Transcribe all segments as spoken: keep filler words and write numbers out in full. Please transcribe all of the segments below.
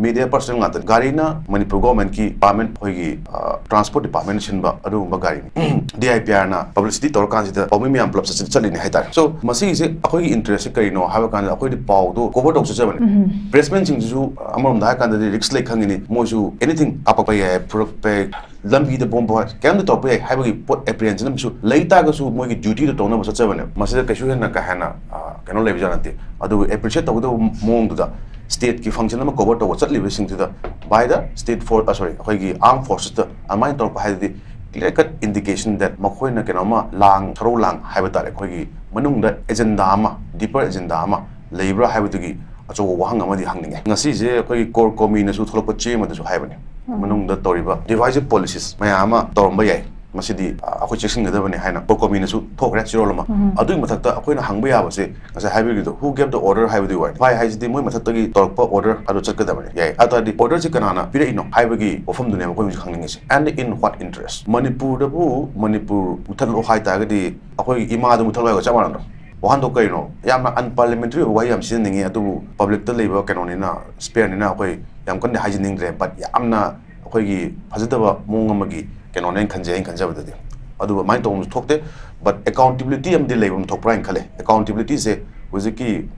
Media personal ꯉꯥꯛꯇꯅꯤ꯫ ꯒꯥꯔꯤꯅ Manipur ꯒꯣꯔꯃꯦꯟꯠꯀꯤ department, ꯑꯩꯈꯣꯏꯒꯤ ꯇ꯭ꯔꯥꯟꯁꯄꯣꯔꯠ ꯗꯤꯄꯥꯔꯠꯃꯦꯟꯠꯅ ꯁꯤꯟꯕ ꯑꯗꯨꯒꯨꯝꯕ ꯒꯥꯔꯤꯅꯤ꯫ ꯗꯤ ꯑꯥꯏ ꯄꯤ ꯑꯥꯔꯅ ꯄꯕ꯭ꯂꯤꯁꯤꯇꯤ ꯇꯧꯔꯀꯥꯟꯁꯤꯗ ꯄꯥꯎꯃꯤ ꯃꯌꯥꯝ ꯄꯨꯂꯞ ꯆꯠ- ꯆꯠꯂꯤꯅꯦ ꯍꯥꯏꯇꯥꯔꯦ꯫ ꯁꯣ ꯃꯁꯤꯒꯤꯁꯦ ꯑꯩꯈꯣꯏꯒꯤ ꯏꯟꯇꯔꯦꯁꯁꯦ ꯀꯔꯤꯅꯣ ꯍꯥꯏꯕ ꯀꯥꯟꯗ ꯑꯩꯈꯣꯏꯗꯤ ꯄꯥꯎꯗꯣ ꯀꯣꯚꯔ ꯇꯧ ꯆꯠꯆꯕꯅꯦ꯫ ꯄ꯭ꯔꯦꯁꯃꯦꯟꯁꯤꯡꯁꯤꯁꯨ ꯑꯃꯔꯣꯝꯗ ꯍꯥꯏꯔ ꯀꯥꯟꯗꯗꯤ ꯔꯤꯛꯁ ꯂꯩ ꯈꯪꯉꯤꯅꯤ꯫ ꯃꯣꯏꯁꯨ ꯑꯦꯅꯤꯊꯤꯡ ꯀꯥꯞꯄꯛꯄ ꯌꯥꯏ, ꯐꯨꯔꯛꯄ ꯌꯥꯏ, ꯂꯝꯕꯤꯗ ꯕꯣꯝꯕ ꯀꯩꯝꯇ ꯇꯧꯔꯛꯄ ꯌꯥꯏ ꯍꯥꯏꯕꯒꯤ ꯄꯣꯠ ꯑꯦꯄ꯭ꯔꯤꯍꯦꯟꯁꯟ ꯑꯃꯁꯨ ꯂꯩ ꯇꯥꯔꯒꯁꯨ ꯃꯣꯏꯒꯤ ꯗ꯭ꯌꯨꯇꯤꯗꯣ ꯇꯧꯅꯕ ꯆꯠꯆꯕꯅꯦ꯫ ꯃꯁꯤꯗ ꯀꯩꯁꯨ ꯍꯦꯟꯅ ꯀꯥ ꯍꯦꯟꯅ, ꯑ, ꯀꯩꯅꯣ ꯂꯩꯕꯖꯥꯠ ꯅꯠꯇꯦ꯫ ꯑꯗꯨꯕꯨ ꯑꯦꯄ꯭ꯔꯤꯁꯤꯌꯦꯠ ꯇꯧꯒꯗꯧꯕ ꯃꯑꯣꯡꯗꯨꯗ ꯁ꯭ꯇꯦꯠꯀꯤ ꯐꯪꯁꯟ ꯑꯃ ꯀꯣꯚꯔ ꯇꯧꯕ ꯆꯠꯂꯤꯕꯁꯤꯡꯗꯨꯗ by the state force, ꯑ, sorry, ꯑꯩꯈꯣꯏꯒꯤ ꯑꯥꯔꯝ ꯐꯣꯔꯁꯦꯁꯇ ꯑꯗꯨꯃꯥꯏꯅ ꯇꯧꯔꯛꯄ ꯍꯥꯏꯗꯨꯗꯤ clear cut indication that ꯃꯈꯣꯏꯅ ꯀꯩꯅꯣꯝꯃ ꯂꯥꯡ, ꯁꯔꯧ ꯂꯥꯡ ꯍꯥꯏꯕ ꯇꯥꯔꯦ, ꯑꯩꯈꯣꯏꯒꯤ ꯃꯅꯨꯡꯗ ꯑꯦꯖꯦꯟꯗꯥ ꯑꯃ, ꯗꯤꯄꯔ ꯑꯦꯖꯦꯟꯗꯥ ꯑꯃ ꯂꯩꯕ꯭ꯔꯥ ꯍꯥꯏꯕꯗꯨꯒꯤ ꯑꯆꯧꯕ ꯋꯥꯍꯪ ꯑꯃꯗꯤ ꯍꯪꯅꯤꯡꯉꯦ꯫ ꯉꯁꯤꯁꯦ ꯑꯩꯈꯣꯏꯒꯤ ꯀꯣꯔ ꯀꯣꯃꯤꯅꯁꯨ ꯊꯣꯛꯂꯛꯄ ꯆꯦ ꯑꯃꯗꯁꯨ ꯍꯥꯏꯕꯅꯦ, ꯃꯅꯨꯡꯗ ꯇꯧꯔꯤꯕ ꯗꯤꯚꯥꯏꯖꯤꯞ ꯄꯣꯂꯤꯁꯤꯁ ꯃꯌꯥꯝ ꯑꯃ ꯇꯧꯔꯝꯕ ꯌꯥꯏ, ꯃꯁꯤꯗꯤ, ꯑ, ꯑꯩꯈꯣꯏ ꯆꯦꯛꯁꯤꯟꯒꯗꯕꯅꯤ ꯍꯥꯏꯅ ꯀꯣꯔ ꯀꯣꯃꯤꯅꯁꯨ ꯊꯣꯛꯈ꯭ꯔꯦ ꯆꯦꯔꯣꯜ ꯑꯃ꯫ ꯑꯗꯨꯒꯤ ꯃꯊꯛꯇ ꯑꯩꯈꯣꯏꯅ ꯍꯪꯕ ꯌꯥꯕꯁꯦ ꯉꯁꯥꯏ ꯍꯥꯏꯕꯤꯔꯤꯗꯣ, who gave the order ꯍꯥꯏꯕꯗꯨꯒꯤ ꯋꯥꯔꯤ꯫ ꯐꯥꯏ ꯍꯥꯏꯁꯤꯗꯤ ꯃꯣꯏ ꯃꯊꯛꯇꯒꯤ ꯇꯧꯔꯛꯄ ꯑꯣꯔꯗꯔ ꯑꯗꯨ ꯆꯠꯀꯗꯕꯅꯤ꯫ ꯌꯥꯏ, ꯑꯗꯨ ꯇꯥꯔꯗꯤ ꯑꯣꯔꯗꯔꯁꯤ ꯀꯅꯥꯅ ꯄꯤꯔꯛꯏꯅꯣ ꯍꯥꯏꯕꯒꯤ ꯋꯥꯐꯝꯗꯨꯅꯦꯕ ꯑꯩꯈꯣꯏ ꯍꯧꯖꯤꯛ ꯍꯪꯅꯤꯡꯉꯤꯁꯦ꯫ And in what interest? ꯃꯅꯤꯄꯨꯔꯗꯕꯨ Manipur ꯃꯨꯊꯠꯂꯣ ꯍꯥꯏ ꯇꯥꯔꯒꯗꯤ ꯑꯩꯈꯣꯏ ꯏꯃꯥꯗꯣ ꯃꯨꯊꯠꯂꯣ ꯍꯥꯏꯕꯒ ꯆꯞ ꯃꯥꯟꯅꯗ꯭ꯔꯣ? ꯋꯥꯍꯟꯊꯣꯛ ꯀꯔꯤꯅꯣ? ꯌꯥꯝꯅ ꯑꯟꯄꯥꯔꯂꯤꯌꯥꯃꯦꯟꯇꯔꯤ ꯑꯣꯏꯕ ꯋꯥꯍꯩ ꯌꯥꯝ ꯁꯤꯖꯤꯟꯅꯅꯤꯡꯉꯤ, ꯑꯗꯨꯕꯨ ꯄꯕ꯭ꯂꯤꯛꯇ ꯂꯩꯕ ꯀꯩꯅꯣꯅꯤꯅ, ꯁ꯭ꯄꯤꯌꯔꯅꯤꯅ ꯑꯩꯈꯣꯏ ꯌꯥꯝ ꯀꯟꯅ ꯍꯥꯏꯖꯅꯤꯡꯗ꯭ꯔꯦ꯫ But ꯌꯥꯝꯅ ꯑꯩꯈꯣꯏꯒꯤ ꯐꯖꯗꯕ ꯃꯑꯣꯡ ꯑꯃꯒꯤ ꯀꯩꯅꯣꯅꯦ ꯑꯩꯅ ꯈꯟꯖꯩ, ꯑꯩꯅ ꯈꯟꯖꯕꯗꯗꯤ꯫ ꯑꯗꯨꯕꯨ ꯑꯗꯨꯃꯥꯏꯅ ꯇꯧꯕ ꯑꯃꯁꯨ ꯊꯣꯛꯇꯦ꯫ But ꯑꯦꯀꯥꯎꯟꯇꯦꯕꯤꯂꯤꯇꯤ ꯑꯃꯗꯤ ꯂꯩꯐꯝ ꯊꯣꯛꯄ꯭ꯔꯥ ꯍꯥꯏꯅ ꯈꯜꯂꯦ꯫ ꯑꯦꯀꯥꯎꯟꯇꯦꯕꯤꯂꯤꯇꯤꯁꯦ ꯍꯧꯖꯤꯛꯀꯤ,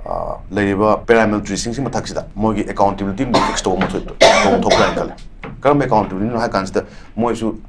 ꯑ, ꯂꯩꯔꯤꯕ ꯄꯦꯔꯥꯃꯤꯂꯤꯇꯔꯤꯁꯤꯡꯁꯤ ꯃꯊꯛꯁꯤꯗ ꯃꯣꯏꯒꯤ ꯑꯦꯀꯥꯎꯟꯇꯦꯕꯤꯂꯤꯇꯤ ꯑꯃꯗꯤ ꯐꯤꯛꯁ ꯇꯧꯕ ꯑꯃ ꯊꯣꯛ-, ꯇꯧꯕ ꯊꯣꯛꯄ꯭ꯔꯥ ꯍꯥꯏꯅ ꯈꯜꯂꯦ꯫ ꯀꯔꯝꯕ ꯑꯦꯀꯥꯎꯟꯇꯦꯕꯤꯂꯤꯇꯤꯅꯣ ꯍꯥꯏ ꯀꯥꯟꯁꯤꯗ ꯃꯣꯏꯁꯨ